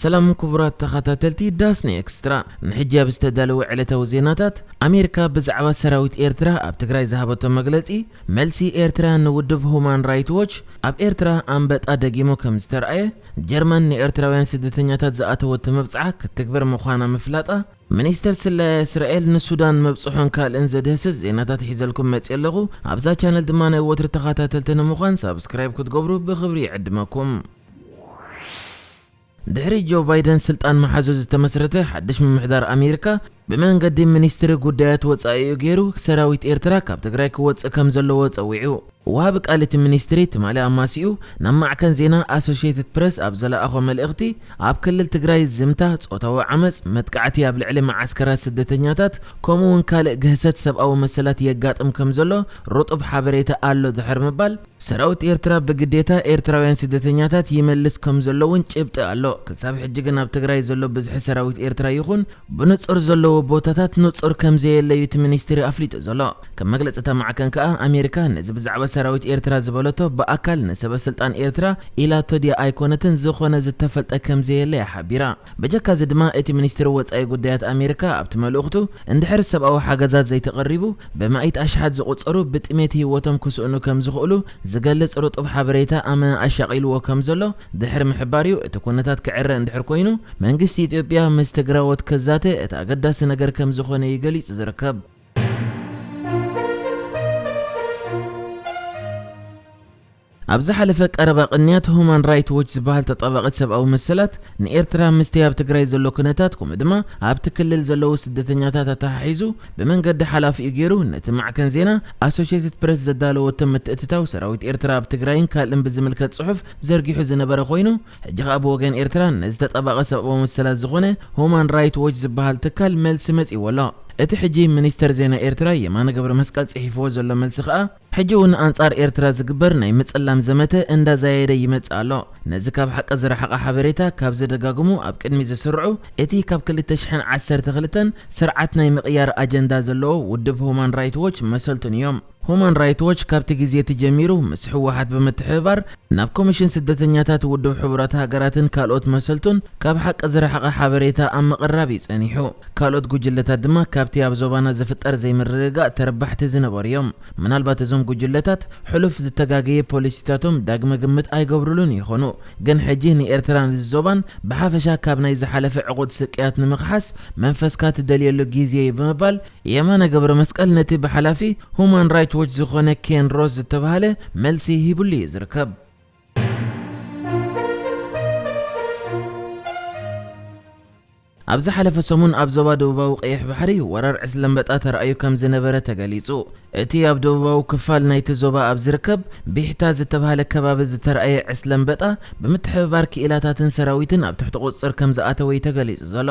ሰላም ክቡራት ተኸታተልቲ ዳስኒ ኤክስትራ፣ ንሕጂ ኣብ ዝተዳለወ ዕለታዊ ዜናታት፣ ኣሜሪካ ብዛዕባ ሰራዊት ኤርትራ ኣብ ትግራይ ዝሃበቶ መግለጺ፣ መልሲ ኤርትራ ንውድብ ሁማን ራይት ዎች፣ ኣብ ኤርትራ ኣንበጣ ደጊሙ ከም ዝተርኣየ፣ ጀርመን ንኤርትራውያን ስደተኛታት ዝኣተወቶ መብጽዓ ክትግብር ምዃና ምፍላጣ፣ ሚኒስተር ስለያ እስራኤል ንሱዳን መብጽሑን ካልእን ዘድህስስ ዜናታት ሒዘልኩም መጽየ ኣለኹ። ኣብዛ ቻነል ድማ ናይ ወትሪ ተኸታተልቲ ንምዃን ሳብስክራይብ ክትገብሩ ብኽብሪ ይዕድመኩም። ድሕሪ ጆ ባይደን ስልጣን መሓዙ ዝተመስረተ ሓድሽ ምምሕዳር ኣሜሪካ፣ ብመንገዲ ሚኒስትሪ ጉዳያት ወጻኢኡ ገይሩ ሰራዊት ኤርትራ ካብ ትግራይ ክወጽእ ከም ዘለዎ ጸዊዑ። ወሃቢ ቃል እቲ ሚኒስትሪ ትማሊ ኣማሲኡ ናብ ማዕከን ዜና ኣሶሽየትድ ፕረስ ኣብ ዘለኣኾ መልእኽቲ፣ ኣብ ክልል ትግራይ ዝምታ፣ ጾታዊ ዓመጽ፣ መጥቃዕቲ ኣብ ልዕሊ መዓስከራት ስደተኛታት፣ ከምኡ እውን ካልእ ግህሰት ሰብኣዊ መሰላት የጋጥም ከም ዘሎ ርጡብ ሓበሬታ ኣሎ ድሕሪ ምባል፣ ሰራዊት ኤርትራ ብግዴታ ኤርትራውያን ስደተኛታት ይመልስ ከም ዘሎ እውን ጭብጢ ኣሎ። ክሳብ ሕጂ ግን ኣብ ትግራይ ዘሎ ብዝሒ ሰራዊት ኤርትራ ይኹን ብንጹር ዘለዎ ቦታታት ንጹር ከም ዘየለ እዩ እቲ ሚኒስትሪ ኣፍሊጡ ዘሎ። ከም መግለጺ እታ ማዕከን ከኣ፣ ኣሜሪካ ነዚ ብዛዕባ ሰራዊት ኤርትራ ዝበለቶ ብኣካል ንሰበ ስልጣን ኤርትራ ኢላቶ ድያ ኣይኮነትን፣ ዝኾነ ዝተፈልጠ ከም ዘየለ እያ ሓቢራ። ብጀካ እዚ ድማ እቲ ሚኒስትሪ ወጻኢ ጉዳያት ኣሜሪካ ኣብቲ መልእኽቱ፣ እንድሕር ሰብኣዊ ሓገዛት ዘይተቐሪቡ፣ ብማኢት ኣሽሓት ዝቑጸሩ ብጥሜት ህይወቶም ክስእኑ ከም ዝኽእሉ ዝገልጽ ርጡብ ሓበሬታ ኣመና ኣሻቒልዎ ከም ዘሎ ድሕሪ ምሕባር እዩ። እቲ ኩነታት ክዕረ እንድሕር ኮይኑ፣ መንግስቲ ኢትዮጵያ ምስ ትግራዎት ከዛተ እቲ ኣገዳሲ ነገር ከም ዝኾነ እዩ ገሊጹ ዝርከብ። ኣብ ዝሓለፈ ቀረባ ቅንያት፣ ሁማን ራይት ዎች ዝበሃል ተጣባቒ ሰብኣዊ መሰላት ንኤርትራ ምስቲ ኣብ ትግራይ ዘሎ ኩነታት፣ ከምኡ ድማ ኣብቲ ክልል ዘለዉ ስደተኛታት ኣተሓሒዙ ብመንገዲ ሓላፊኡ ገይሩ ነቲ ማዕከን ዜና ኣሶሽየትድ ፕረስ ዘዳለወቶ ምትእትታው ሰራዊት ኤርትራ ኣብ ትግራይን ካልእን ብዝምልከት ጽሑፍ ዘርጊሑ ዝነበረ ኮይኑ፣ ሕጂ ኸኣ ብወገን ኤርትራ ነዚ ተጣባቒ ሰብኣዊ መሰላት ዝኾነ ሁማን ራይት ዎች ዝበሃል ትካል መልሲ መጺእዎ ኣሎ። እቲ ሕጂ ሚኒስተር ዜና ኤርትራ የማነ ገብረ መስቀል ጽሒፍዎ ዘሎ መልሲ ኸኣ፣ ሕጂ እውን ኣንጻር ኤርትራ ዝግበር ናይ ምጽላም ዘመተ እንዳዛየደ ይመጽእ ኣሎ። ነዚ ካብ ሓቂ ዝረሓቐ ሓበሬታ ካብ ዘደጋግሙ ኣብ ቅድሚ ዝስርዑ፣ እቲ ካብ ክልተ ሽሕን ዓሰርተ ክልተን ስርዓት ናይ ምቕያር ኣጀንዳ ዘለዎ ውድብ ሁማን ራይት ዎች መሰልቱን እዮም። ሁማን ራይት ዎች ካብቲ ግዜ እቲ ጀሚሩ ምስ ህወሓት ብምትሕብባር ናብ ኮሚሽን ስደተኛታት ውድብ ሕቡራት ሃገራትን ካልኦት መሰልቱን ካብ ሓቂ ዝረሓቐ ሓበሬታ ኣብ ምቕራብ እዩ ጸኒሑ። ካልኦት ጉጅለታት ድማ ካብቲ ኣብ ዞባና ዝፍጠር ዘይምርግጋእ ተረባሕቲ ዝነበሩ እዮም። ምናልባት እዞም ጉጅለታት ሕሉፍ ዝተጋገየ ፖሊሲታቶም ዳግመ ግምት ኣይገብሩሉን ይኾኑ። ግን ሕጂ ንኤርትራን እዚ ዞባን ብሓፈሻ ካብ ናይ ዝሓለፈ ዕቑድ ስቅያት ንምኽሓስ መንፈስካ ትደልየሉ ግዜ እዩ ብምባል የማነ ገብረ መስቀል ነቲ ብሓላፊ ሁማን ራይት ዎች ዝኾነ ኬን ሮስ ዝተባህለ መልሲ ሂቡሉ እዩ ዝርከብ። ኣብ ዝሓለፈ ሰሙን ኣብ ዞባ ደቡባዊ ቀይሕ ባሕሪ ወራር ዕስለ ኣንበጣ ተራእዩ ከም ዝነበረ ተገሊጹ። እቲ ኣብ ደቡባዊ ክፋል ናይቲ ዞባ ኣብ ዝርከብ ቢሕታ ዝተባህለ ከባቢ ዝተራእየ ዕስለ ኣንበጣ ብምትሕብባር ክኢላታትን ሰራዊትን ኣብ ትሕቲ ቁጽጽር ከም ዝኣተወ እዩ ተገሊጹ ዘሎ።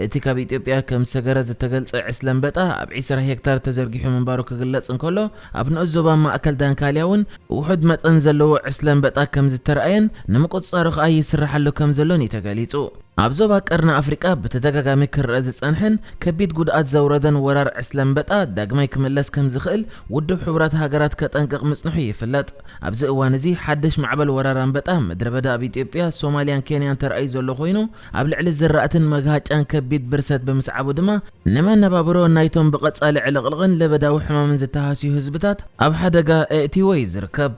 እቲ ካብ ኢትዮጵያ ከም ሰገረ ዝተገልጸ ዕስለ ኣንበጣ ኣብ ዒስራ ሄክታር ተዘርጊሑ ምንባሩ ክግለጽ እንከሎ፣ ኣብ ንኡስ ዞባ ማእከል ዳንካልያ እውን ውሑድ መጠን ዘለዎ ዕስለ ኣንበጣ ከም ዝተራእየን ንምቁጽጻሩ ከኣ ይስራሓሉ ከም ዘሎን እዩ ተገሊጹ። ኣብ ዞባ ቀርኒ ኣፍሪቃ ብተደጋጋሚ ክረአ ዝጸንሐን ከቢድ ጉድኣት ዘውረደን ወራር ዕስለ ኣንበጣ ዳግማይ ክምለስ ከም ዝኽእል ውድብ ሕቡራት ሃገራት ከጠንቅቕ ምጽንሑ ይፍለጥ። ኣብዚ እዋን እዚ ሓድሽ ማዕበል ወራር ኣንበጣ ምድረ በዳ ኣብ ኢትዮጵያ፣ ሶማልያን ኬንያን ተራእዩ ዘሎ ኮይኑ፣ ኣብ ልዕሊ ዝራእትን መግሃጫን ከቢድ ብርሰት ብምስዓቡ ድማ፣ ንመነባብሮ ናይቶም ብቐጻሊ ዕልቕልቕን ለበዳዊ ሕማምን ዝተሃስዩ ህዝብታት ኣብ ሓደጋ ኣእትይዎ እዩ ዝርከብ።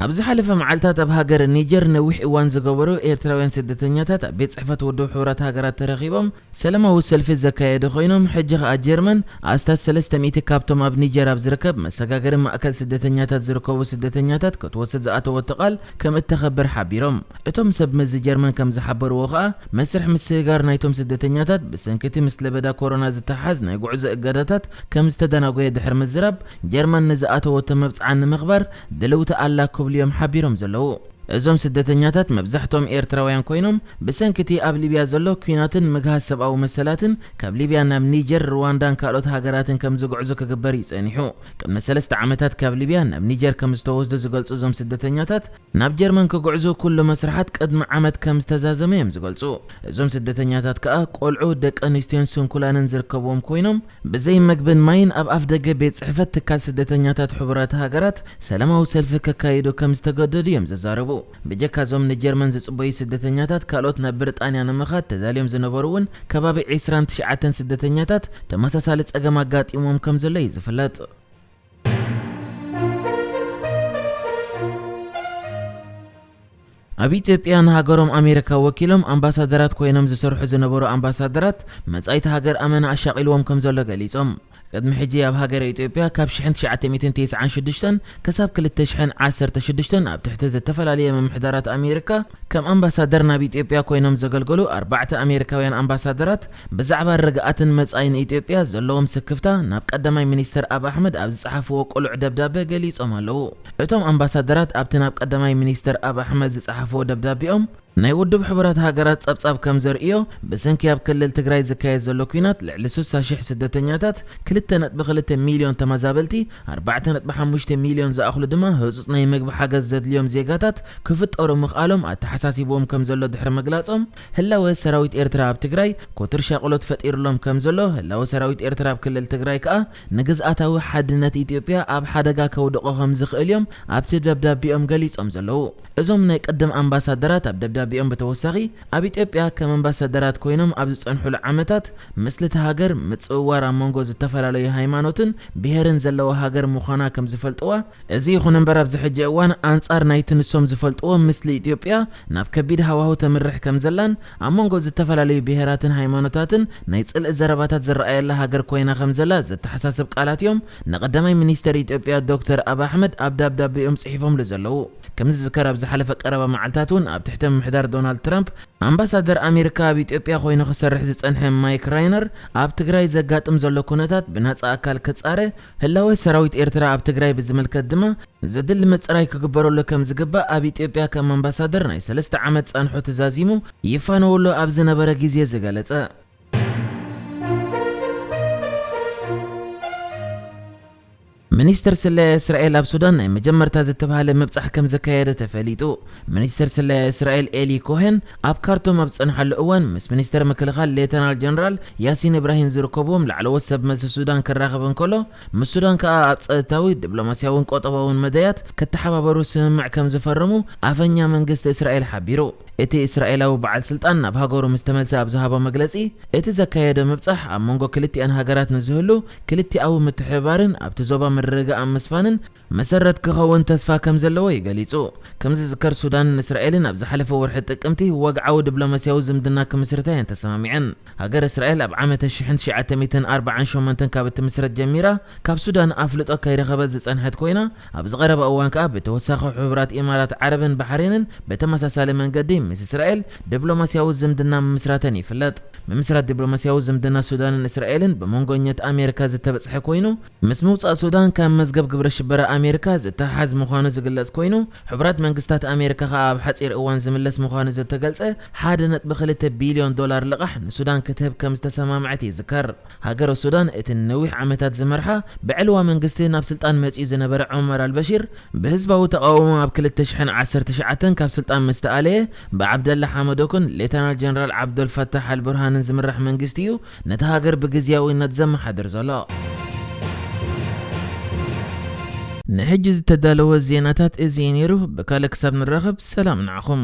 ኣብ ዝሓለፈ መዓልታት ኣብ ሃገር ኒጀር ነዊሕ እዋን ዝገበሩ ኤርትራውያን ስደተኛታት ኣብ ቤት ጽሕፈት ውድብ ሕቡራት ሃገራት ተረኺቦም ሰላማዊ ሰልፊ ዘካየዱ ኮይኖም፣ ሕጂ ከኣ ጀርመን ኣስታት ሰለስተ ሚእቲ ካብቶም ኣብ ኒጀር ኣብ ዝርከብ መሰጋገሪ ማእከል ስደተኛታት ዝርከቡ ስደተኛታት ክትወስድ ዝኣተወቶ ቃል ከም እተኸብር ሓቢሮም። እቶም ሰብ መዚ ጀርመን ከም ዝሓበርዎ ከኣ፣ መስርሕ ምስግጋር ናይቶም ስደተኛታት ብሰንኪ እቲ ምስ ለበዳ ኮሮና ዝተሓሓዝ ናይ ጉዕዞ እገዳታት ከም ዝተደናጎየ ድሕሪ ምዝራብ፣ ጀርመን ንዝኣተወቶ መብጽዓ ንምኽባር ድልውቲ ኣላ ክብሉ እዮም ሓቢሮም ዘለዉ። እዞም ስደተኛታት መብዛሕትኦም ኤርትራውያን ኮይኖም፣ ብሰንኪ እቲ ኣብ ሊብያ ዘሎ ኲናትን ምግሃስ ሰብኣዊ መሰላትን ካብ ሊብያ ናብ ኒጀር፣ ሩዋንዳን ካልኦት ሃገራትን ከም ዝጉዕዙ ክግበር እዩ ጸኒሑ። ቅድሚ ሰለስተ ዓመታት ካብ ሊብያ ናብ ኒጀር ከም ዝተወስዱ ዝገልጹ እዞም ስደተኛታት፣ ናብ ጀርመን ክጉዕዙ ኩሉ መስርሓት ቅድሚ ዓመት ከም ዝተዛዘመ እዮም ዝገልጹ። እዞም ስደተኛታት ከኣ ቆልዑ፣ ደቂ ኣንስትዮን ስንኩላንን ዝርከብዎም ኮይኖም፣ ብዘይ መግብን ማይን ኣብ ኣፍ ደገ ቤት ጽሕፈት ትካል ስደተኛታት ሕቡራት ሃገራት ሰላማዊ ሰልፊ ከካይዱ ከም ዝተገደዱ እዮም ዘዛረቡ። ብጀካ እዞም ንጀርመን ዝጽበዩ ስደተኛታት፣ ካልኦት ናብ ብሪጣንያ ንምኻድ ተዳልዮም ዝነበሩ እውን ከባቢ ዕስራን ትሽዓተን ስደተኛታት ተመሳሳሊ ጸገም ኣጋጢሞም ከም ዘሎ እዩ ዝፍለጥ። ኣብ ኢትዮጵያ ንሃገሮም ኣሜሪካ ወኪሎም ኣምባሳደራት ኮይኖም ዝሰርሑ ዝነበሩ ኣምባሳደራት፣ መጻኢቲ ሃገር ኣመና ኣሻቒልዎም ከም ዘሎ ገሊጾም። ቅድሚ ሕጂ ኣብ ሃገረ ኢትዮጵያ ካብ ሽሕን ትሽዓተ ሚእትን ተስዓን ሽዱሽተን ክሳብ ክልተ ሽሕን ዓሰርተ ሽዱሽተን ኣብ ትሕቲ ዝተፈላለየ ምምሕዳራት ኣሜሪካ ከም ኣምባሳደር ናብ ኢትዮጵያ ኮይኖም ዘገልገሉ ኣርባዕተ ኣሜሪካውያን ኣምባሳደራት፣ ብዛዕባ ርግኣትን መጻኢን ኢትዮጵያ ዘለዎም ስክፍታ ናብ ቀዳማይ ሚኒስተር ኣብ ኣሕመድ ኣብ ዝጸሓፍዎ ቅሉዕ ደብዳበ ገሊጾም ኣለዉ። እቶም ኣምባሳደራት ኣብቲ ናብ ቀዳማይ ሚኒስተር ኣብ ኣሕመድ ዝጸሓፍዎ ደብዳቤኦም፣ ናይ ውድብ ሕቡራት ሃገራት ጸብጻብ ከም ዘርእዮ፣ ብሰንኪ ኣብ ክልል ትግራይ ዝካየድ ዘሎ ኲናት ልዕሊ ስሳ ሽሕ ስደተኛታት፣ ክልተ ነጥቢ ክልተ ሚልዮን ተመዛበልቲ፣ ኣርባዕተ ነጥቢ ሓሙሽተ ሚልዮን ዝኣኽሉ ድማ ህጹጽ ናይ ምግቢ ሓገዝ ዘድልዮም ዜጋታት ክፍጠሩ ምኽኣሎም ኣተሓሳሲብዎም ከም ዘሎ ድሕሪ ምግላጾም፣ ህላወ ሰራዊት ኤርትራ ኣብ ትግራይ ኮትር ሻቕሎት ፈጢሩሎም ከም ዘሎ፣ ህላወ ሰራዊት ኤርትራ ኣብ ክልል ትግራይ ከኣ ንግዝኣታዊ ሓድነት ኢትዮጵያ ኣብ ሓደጋ ከውድቖ ከም ዝኽእል እዮም ኣብቲ ደብዳቤኦም ገሊጾም ዘለዉ። እዞም ናይ ቅድም ኣምባሳደራት ኣብ ደብዳቤኦም ብተወሳኺ፣ ኣብ ኢትዮጵያ ከም ኣምባሳደራት ኮይኖም ኣብ ዝጸንሑሉ ዓመታት፣ ምስልቲ ሃገር ምጽውዋር ኣብ መንጎ ዝተፈላለዩ ሃይማኖትን ብሄርን ዘለዋ ሃገር ምዃና ከም ዝፈልጥዋ፣ እዚ ይኹን እምበር ኣብዚ ሕጂ እዋን ኣንጻር ናይቲ ንሶም ዝፈልጥዎ ምስሊ ኢትዮጵያ ናብ ከቢድ ሃዋሁ ተምርሕ ከም ዘላን ኣብ መንጎ ዝተፈላለዩ ብሄራትን ሃይማኖታትን ናይ ጽልኢ ዘረባታት ዝረኣየላ ሃገር ኮይና ከም ዘላ ዘተሓሳስብ ቃላት እዮም ንቀዳማይ ሚኒስተር ኢትዮጵያ ዶክተር ኣብ ኣሕመድ ኣብ ደብዳቤኦም ጽሒፎምሉ ዘለዉ። ከም ዝዝከር ኣብ ዝሓለፈ ቀረባ መዓልታት እውን ኣብ ትሕቲ ምምሕዳር ዶናልድ ትራምፕ ኣምባሳደር ኣሜሪካ ኣብ ኢትዮጵያ ኮይኑ ክሰርሕ ዝጸንሐ ማይክ ራይነር ኣብ ትግራይ ዘጋጥም ዘሎ ኩነታት ብናጻ ኣካል ክጻረ፣ ህላወ ሰራዊት ኤርትራ ኣብ ትግራይ ብዝምልከት ድማ ዘድሊ ምጽራይ ክግበረሉ ከም ዝግባእ ኣብ ኢትዮጵያ ከም ኣምባሳደር ናይ ሰለስተ ዓመት ጻንሖ ተዛዚሙ ይፋነወሉ ኣብ ዝነበረ ግዜ ዝገለጸ። ሚኒስትር ስለያ እስራኤል ኣብ ሱዳን ናይ መጀመርታ ዝተባህለ ምብጻሕ ከም ዘካየደ ተፈሊጡ። ሚኒስትር ስለያ እስራኤል ኤሊ ኮሄን ኣብ ካርቱም ኣብ ዝጸንሓሉ እዋን ምስ ሚኒስትር ምክልኻል ሌተናል ጀነራል ያሲን ኢብራሂም ዝርከብዎም ላዕለዎት ሰብ መዚ ሱዳን ክራኸብ እንከሎ፣ ምስ ሱዳን ከኣ ኣብ ጸጥታዊ፣ ዲፕሎማስያውን ቆጠባውን መዳያት ክተሓባበሩ ስምምዕ ከም ዝፈረሙ ኣፈኛ መንግስቲ እስራኤል ሓቢሩ። እቲ እስራኤላዊ በዓል ስልጣን ናብ ሃገሩ ምስ ተመልሰ ኣብ ዝሃቦ መግለጺ፣ እቲ ዘካየዶ ምብጻሕ ኣብ መንጎ ክልቲኣን ሃገራት ንዝህሉ ክልቲኣዊ ምትሕብባርን ኣብቲ ዞባ ምርግጋእ ኣብ ምስፋንን መሰረት ክኸውን ተስፋ ከም ዘለዎ እዩ ገሊጹ። ከም ዝዝከር፣ ሱዳንን እስራኤልን ኣብ ዝሓለፈ ወርሒ ጥቅምቲ ወግዓዊ ዲፕሎማስያዊ ዝምድና ክምስርታ እየን ተሰማሚዐን። ሃገር እስራኤል ኣብ ዓመተ ሽሕን ትሽዓተ ሚእትን ኣርባዓን ሸሞንተን ካብ እትምስረት ጀሚራ፣ ካብ ሱዳን ኣፍልጦ ከይረኸበት ዝጸንሐት ኮይና፣ ኣብዚ ቀረባ እዋን ከኣ ብተወሳኺ ሕቡራት ኢማራት ዓረብን ባሕሬንን ብተመሳሳሊ መንገዲ ምስ እስራኤል ዲፕሎማስያዊ ዝምድና ምምስራተን ይፍለጥ። ምምስራት ዲፕሎማስያዊ ዝምድና ሱዳንን እስራኤልን ብመንጎኘት ኣሜሪካ ዝተበጽሐ ኮይኑ፣ ምስ ምውጻእ ሱዳን ካብ መዝገብ ግብረ ሽበራ ኣሜሪካ ዝተሓሓዝ ምዃኑ ዝግለጽ ኮይኑ፣ ሕቡራት መንግስታት ኣሜሪካ ከኣ ኣብ ሓጺር እዋን ዝምለስ ምዃኑ ዝተገልጸ ሓደ ነጥቢ ክልተ ቢልዮን ዶላር ልቓሕ ንሱዳን ክትህብ ከም ዝተሰማምዐት ይዝከር። ሃገረ ሱዳን እቲ ንነዊሕ ዓመታት ዝመርሓ ብዕልዋ መንግስቲ ናብ ስልጣን መጺኡ ዝነበረ ዑመር ኣልበሺር ብህዝባዊ ተቓውሞ ኣብ ክልተ ሽሕን ዓሰርተ ትሽዓተን ካብ ስልጣን ምስ ተኣለየ፣ ብዓብደላ ሓመዶክን ሌተናል ጀነራል ዓብዶል ፈታሕ ኣልቡርሃንን ዝምራሕ መንግስቲ እዩ ነታ ሃገር ብግዝያዊነት ዘመሓድር ዘሎ። ንሕጂ ዝተዳለወ ዜናታት እዚ እዩ ነይሩ። ብካልእ ክሳብ ንራኸብ ሰላም ንዓኹም።